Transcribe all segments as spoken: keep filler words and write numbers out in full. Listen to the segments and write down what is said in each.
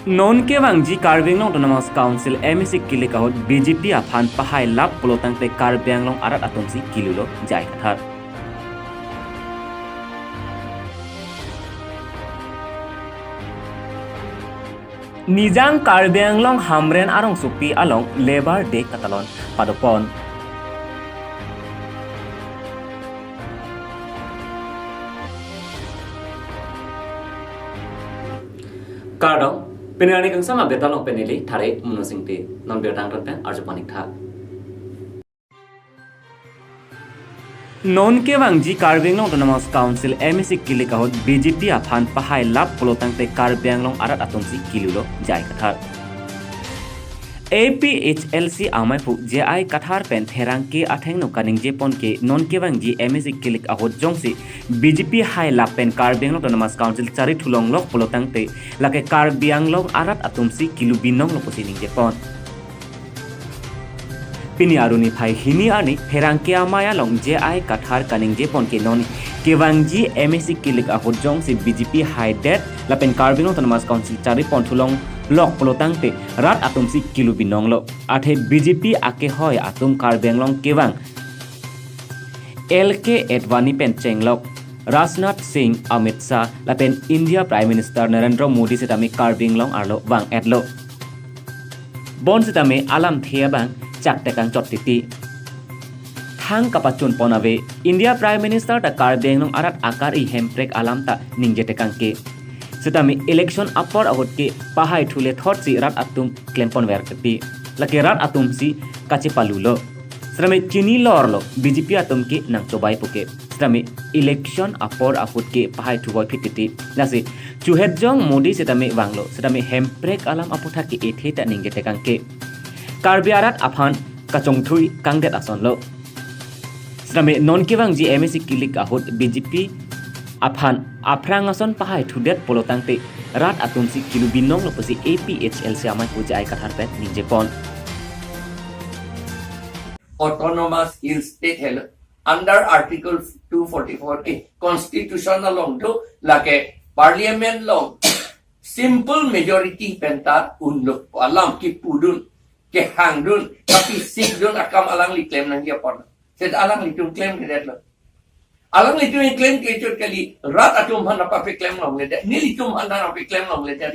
Non kevangji Karbi Anglong Autonomous Council M A C kilik ahut B J P aphan pahai lap pulotangte Karbi Anglong arat atumsi kilulo J I Kathar. Nijang Karbi Anglong Hamren arongsopi along Labour Day katalon padopon. Kardom, pini arni kangsam abeta long pen ili thare Muno Singte, non birta angton pen arjupanik tha. Non kevangji Karbi Anglong Autonomous Council M A C kilik ahut B J P aphan pahai lap pulotangte Karbi Anglong arat atumsi kilulo J I Kathar. A P H L C amaiphu J I Kathar pen pherangke athengno kaningjepon ke non kevangji M A C kilik ahut jongsi B J P hai lap pen Karbi Anglong Autonomous Council chari thulonglok pulotangte lake Karbi Anglong arat atumsi kilu binonglo pusi ningjepon. Pini aruni phai hini arni pherangke amei along J I Kathar kaningjepon ke non kevangji M A C kilik ahut jongsi B J P haidet lapen Karbi Anglong Autonomous Council charipon thulonglok pulotangte rat atumsi kilu binonglo. Athe B J P akehoi atum Karbi Anglong kevang L K Advani pen chenglok Rajnath Singh, Amit Shah lapen India Prime Minister Narendra Modi setame Karbi Anglong arlo vang-etlo. Bonsetame alamthe abang chaktekang chot titi. Thang kapachunpon ave, India Prime Minister ta Karbi Anglong arat akari Hemprek alam ta ningjetekang ke. Setame election apor ahut ke pahai thule thotsi rat atum klemponver titi. Lake rat atumsi kachepalulo. Setame chinilorlo B J P atum ke nangchobai puke. Setame election apor ahut ke pahai thuvoi phit titi. Lasi chuhet jong Modi setame vanglo. Setame Hemprek alam aputhak ke ethe ta ningjetekang ke. Karbi arat aphan kachongthui kangdet asonlo. Setame non kevangji M A C kilik ahut B J P aphan aphrang ason pahai thudet pulotangte rat atumsi kilu binonglo pusi A P H L C amaiphu J I Kathar pen ningjepon. Autonomous Hill State helo under Article two forty-four A Constitution along do lake Parliament along simple majority penta unlo alam kipudun, kehangdun, kapisikdun akam alangli klem nangji apor. Seta alanglitum klemkledetlo. Alanglitum klemkle chot kali, rat atum aphan nangpapeklem longledet. Nelitum aphan nangpapeklem longledet.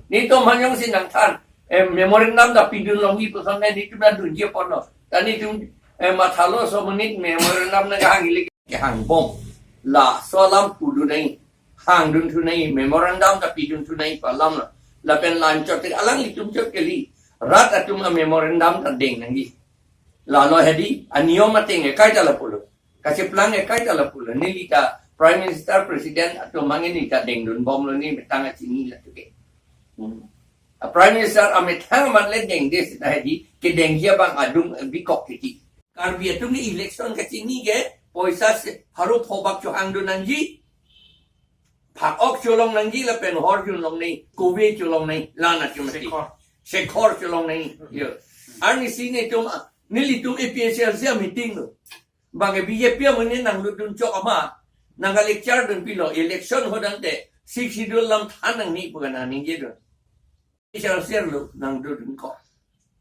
Nelitum aphan jongsi nangthan, eh, memorandum ta pidun longji puson nelitum ta dunji apor lo. Ta nelitum, eh, mathalo so monit memorandum nangkehang ili kehangbom. Laso alam pudun nangji, hangdun thu nangji, memorandum ta pidun thu nangji pu alam lo. Lapen la-an chot alanglitum chot kali, rat atum amemorandum ta deng nangji. Lalo hedi, aniyom ateng ekai ta lapulo. Kacheplang ekai ta lapulo. Neli ta Prime Minister, President atum abang neli ta dengdunbomlo, neli metang kachini latum ke. Hmm. A Prime Minister amethang amat le dengde seta hedi, kedengji abang adung bikok titi. Karbi atum ke election kachini ke, poisa se, pharo phobak chohangdun nangji, phak-ok cholong nangji lapen hor chunlong nangji, kove cholong nangji, la-an atum mati. Sekhor. Sekhor cholong nangji, yo. Arnisi nelitum, nelitum A P H L C meeting lo. Bang ke B J P amonit nanglutdun chok amat, nangka-lecture dun pilo, election hodang te, Sixth Schedule alam than nangne pu kaningjedun. Char ser lo nangdodun ko.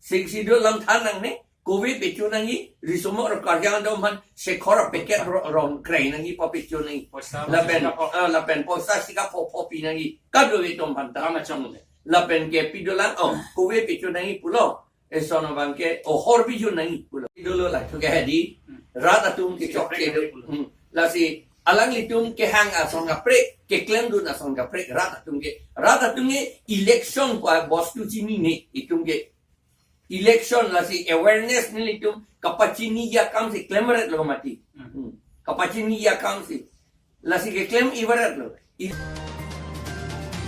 Sixth Schedule alam than nangne, kove pecho nangji, risomo ro karjang do man, sekhor packet ro-, ron krei nangji pa pecho nangji. Poisa lapen, sika pho. Ah, lapen poisa sika pho pho pi nangji. Kadokave atum aphan ta. Lama chong le. Lapen ke pidolang, oh, kove pecho nangji pulo. Eson abang ke, oh, hor bijun nangji pulo. Dolo la, thu ke hedi, rat atum ke chok ke do. Hmm. Lasi, alanglitum kehang ason kaprek, keklemdun ason kaprek, rat atum ke, rat atum ke election pa bostu chinine, itum ke election lasi awareness nelitum kapachiniji akam si klemret lo mati. Hmm. Kapachiniji akam si. Lasi keklem ibarat lo. I-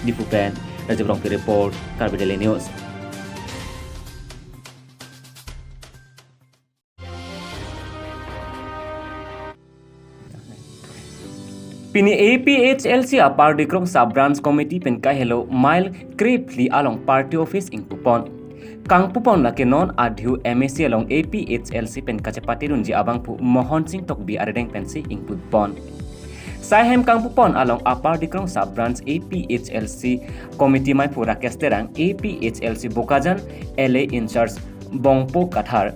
Diphu pen Rajiv Rongpi report, Karbi Daily News. Pini A P H L C Upper Dikrong Sub Branch Committee pen kahelo mile krephli along party office ingpupon. Kangpupon lake non adhu M A C along A P H L C pen kachepatedunji abangphu Mohon Sing Tokbi arideng pensi ingpupon. Saihem kangpupon along Upper Dikrong Sub Branch A P H L C Committee maiphu Rakesh Terang, A P H L C Bokajan L A in-charge Bongpo Kathar,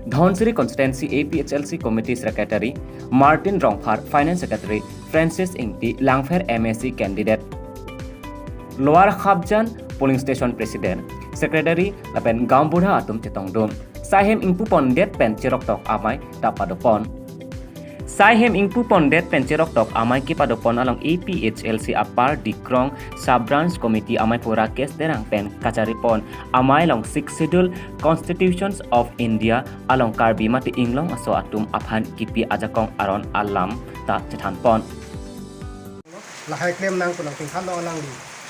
Dhansiri Constituency A P H L C Committee Secretary Martin Rongphar, Finance Secretary Francis Ingti, Langpher M A C candidate, Lower Khapjan Polling Station President, Secretary lapen Gaonbura atum chetongdun. Saihem ingpupondet pen cheroktok amei ta padopon. Saihem ingpupondet pen cheroktok amei kepadopon along A P H L C Upper Dikrong Sub Branch Committee amaiphu Rakesh Terang pen kacharipon amei along Sixth Schedule Constitutions of India along Karbi mate Inglong aso atum aphan kipi ajakong aron alam ta chethanpon. Lahai klem nang pu nangpinkhalo alangli.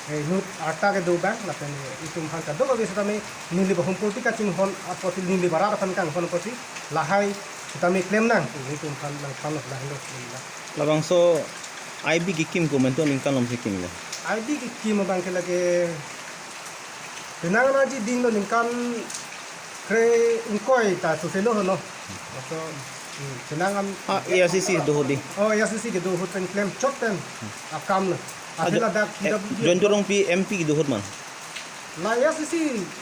Eh, inut arta kedo abang, lapen, eh, itum aphan kadokave setame neli bahum purti kachinghon apotsi, neli barat aphan kanghon apotsi, lahai setame klem nang, pu itum aphan nangthanlo, lahai lo, neli la. Labangso I B kekim ko mentu ningkan lom si kimlo? I B kekim abang ke lake penang anaji dinglo, ningkan kre ingkoi ta soselo hono. Laso, hmm, penang am- Ah, A R C C do ahut dei. Oh, A R C C kedo ahut pen klem chot pen akam lo. Ah, athe jo-, ladak eh, P W D Joint Rongpi M P kedo ahut man? La A R C C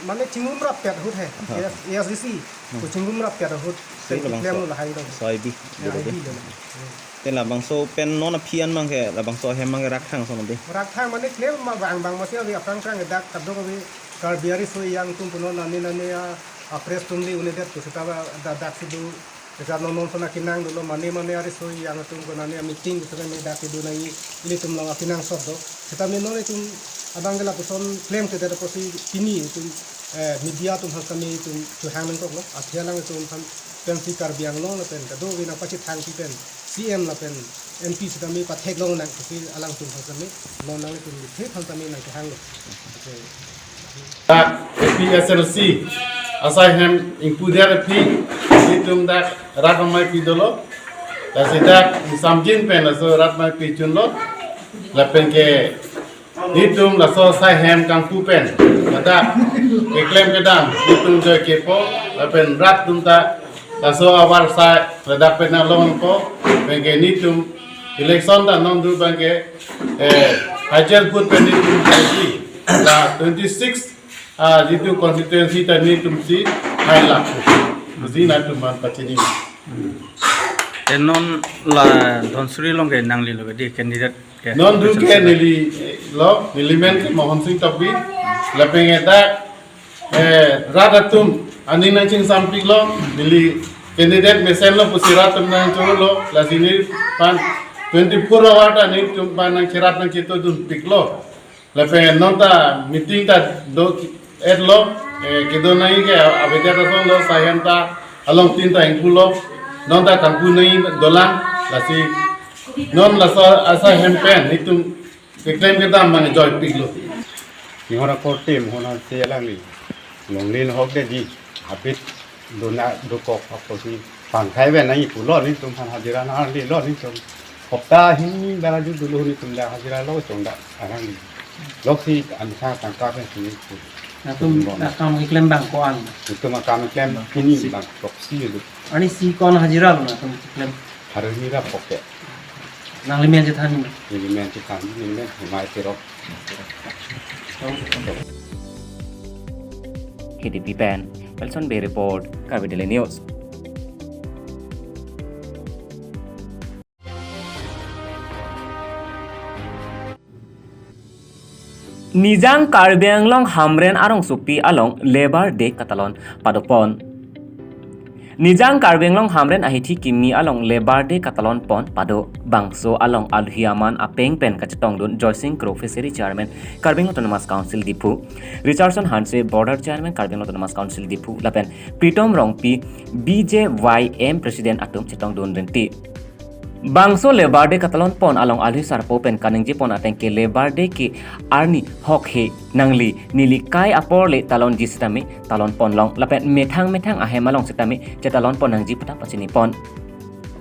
mane chingrum rappet ahut he. Aha. A R C C. Hmm. Ko chingrum rappet ahut. Same pen labangso. Klem lo lahai lo. So I B, ya, do I B dei. Lo. Hmm. Te labangso pen non aphi an abang ke, labangso ahem abang ke rakthang ason dei. Rakthang mane klem ma bang bang masi ave aphrang phrang dak kadokave Karbi ariso-ejang atum punon nani nani a, a press atum le un-edet ko seta ba da-, dak si do, seta non non sona kinang dolo mane mane ariso-ejang atum ko nani a meeting ko seta me dak si do nangji ilitum along akenangsot do. Seta me non itum abang ke lapuson klemkledet apotsi pini itum, eh, media atum aphan setame itum chohang nangkoklo. Athe alanglitum aphan pensi Karbi Anglong lapen kadokave nangpachethangpi pen C M lapen M P setame patheklong nang pusi alangtum aphan setame non nanglitum liphe aphan setame nangkehanglo. Dak A P H L C asaihem ingpudet aphi itum dak rat amei pi dolo. Lasi dak ingsamjin pen laso rat amei pi chunlo. Lapen ke nitum laso saihem kangpu pen ladak keklem kedam nitum joi kepo lapen rat atum ta laso avar sai ladak pen along po pen ke nitum election ta non dur abang ke, eh, hajat vote pen nitum haiji la twenty six, ah, jitu constituency ta nitum si hai lak. Jina atum aphan pachini. Te non la Dhansiri along ke nangli lo dei candidate. Ya, non dur ke neli, eh, lo, neli men ke Mohon Sing Tokbi, lapen ke dak, eh, rat atum aning nangchingsampiklo, neli candidate mesenlo pusi rat atum nangcholo, lasi neliphan twenty-four hour ta nelitum aphan nangcherat nangchetongdunpiklo. Lapen non ta meeting ta do-etlo, eh, kedo nangji ke avedet asonlo, saihem ta along tin ta ingpulo, non ta kangpu nangji dolang, lasi non laso asaihem pen itum keklem kedam mane joipiklo. Nihora korte, mohona se alangli. Longlin hok de di, habit dona dokok apotsi pangkhai pen nangji pulo nitum aphan hajira nanglelo nitum. Hopta hini bara ju dulu nitum dak hajira lo chong dak arang. Loksi ansa tangka pen sini pu. Latum akam keklem abang ko-an? Itum akam keklem pini abang koksi dulu. Ani si ko-an hajira lo latum keklem? Hari ini ra poke. Nangli men chethan. Neli men chethan, neli men humai tirok. K D P pen Wilson Bey report, Karbi Daily News. Nijang Karbi Anglong Hamren arongsopi along Labour Day katalon padopon. Nijang Karbi Anglong Hamren ahithi kimi along Labour Day katalon pon pado. Bangso along alhi aman apeng pen kachetongdun Joysing Kro, Fishery Chairman, Karbi Anglong Autonomous Council Diphu, Richardson Hanse, Board Chairman, Karbi Anglong Autonomous Council Diphu, lapen Pritom Rongpi, B J Y M President atum chetongdun rinti. Bangso Labour Day katalon pon along alhi sarpo pen kaningje pon ateng ke Labour Day ke arni hok he nangli neli kai apor le talonji setame talon ponlong lapen methang methang ahem along setame chetalon pon nangji pu ta pachini pon.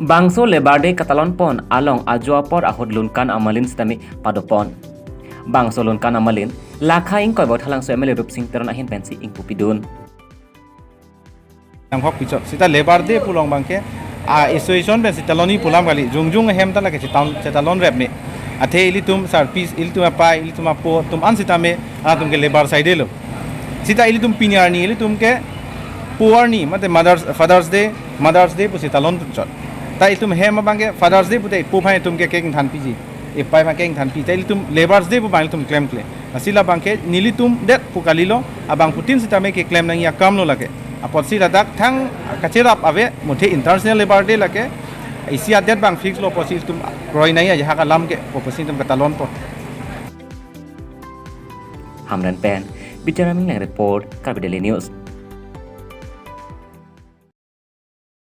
Bangso Labour Day katalon pon along ajo apor ahut Lunkan Amalin setame padopon. Bangso Lunkan Amalin lakha ingkoi bothalangso M L A Rupsing Teron ahin pensi ingpupidun. Nanghok pichot. Seta Labour Day pu along abangke A association pensi talon-i pu alam kali, jongjong ahem ta lake chetalon, chetalon rep me. Athe ilitum sarpi, ilitum apai, ilitum apo atum an sitame, atum ke labour side lo. Sita ilitum pini arni, ilitum ke po arni, mate Mother's, Father's Day, Mother's Day pusi talon chot. Ta ilitum hem abang ke Father's Day pute po aphan itum ke cake than piji. Ipai aphan cake than pi. Ta ilitum Labour's Day pu abang ilitum klemkle. Lasi labang ke nelitum det pu kalilo, abangphutin sitame keklem nangji akam lo lake. Apotsi ladak thang kacherap ave, muthe International Labour Day lake. Isi adet abang fix lo apotsi ilitum kroi nangji ajahak alam ke, apotsi ilitum katalon po. Hamren pen Bidyarami Ingleng report, Karbi Daily News.